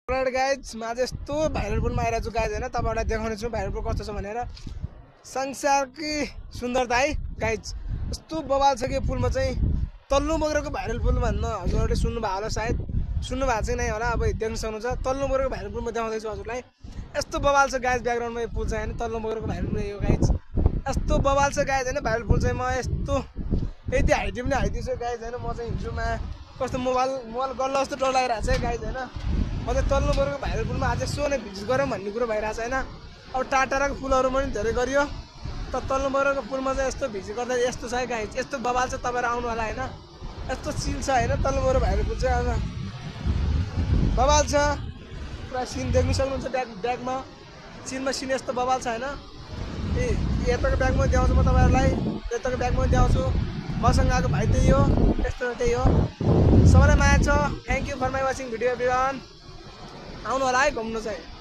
all right guys म आज यस्तो भाइरल पुलमा आइरहेको छु गाइज होइन तपाईँहरूलाई देखाउने छु भाइरल पुल कस्तो छ भनेर संसारकै सुन्दरता है गाइज यस्तो बवाल छ कि पुलमा चाहिँ तल्लो बगेरको भाइरल पुल भन्न हजुरहरूले सुन्नुभयो होला सायद सुन्नुभएको चाहिँ नै होला अब देख्न सक्नुहुन्छ तल्लो बगेरको भाइरल पुल म देखाउँदैछु हजुरलाई यस्तो बवाल छ गाइज ब्याकग्राउन्डमा यो पुल चाहिँ होइन तल्लो बगेरको भाइरल पुल यो गाइज यस्तो बवाल छ गाइज होइन भाइरल पुल चाहिँ म यस्तो यति हाइट पनि हाइदिन्छु गाइज होइन म चाहिँ हिँड्छु कस्तो मोबाइल गल्ल जस्तो डर लागिरहेको छ गाइज होइन म चाहिँ तल्लो बगेरको भाइरल पुलमा आज यसो नै भिजिट गरौँ भन्ने कुरो भइरहेको छ होइन अब टाढाको पुलहरू पनि धेरै गरियो तर तल्लो बगेरको पुलमा चाहिँ यस्तो भिजिट गर्दा यस्तो छ है गाइज यस्तो बवाल छ तपाईँहरू आउनु होला होइन यस्तो चिल छ होइन तल्लो बगेरको भाइरल पुल चाहिँ अब बवाल छ पुरा सिन देख्नु सक्नुहुन्छ ब्यागमा सिनमा सिन यस्तो बवाल छ होइन ए यताको ब्यागमा देखाउँछु म तपाईँहरूलाई यताको ब्यागमा देखाउँछु मसँग आएको भाइ त्यही हो यस्तो त्यही हो सबैलाई माया छ thank you for my watching video everyone आउनु होला है घुम्नु चाहिँ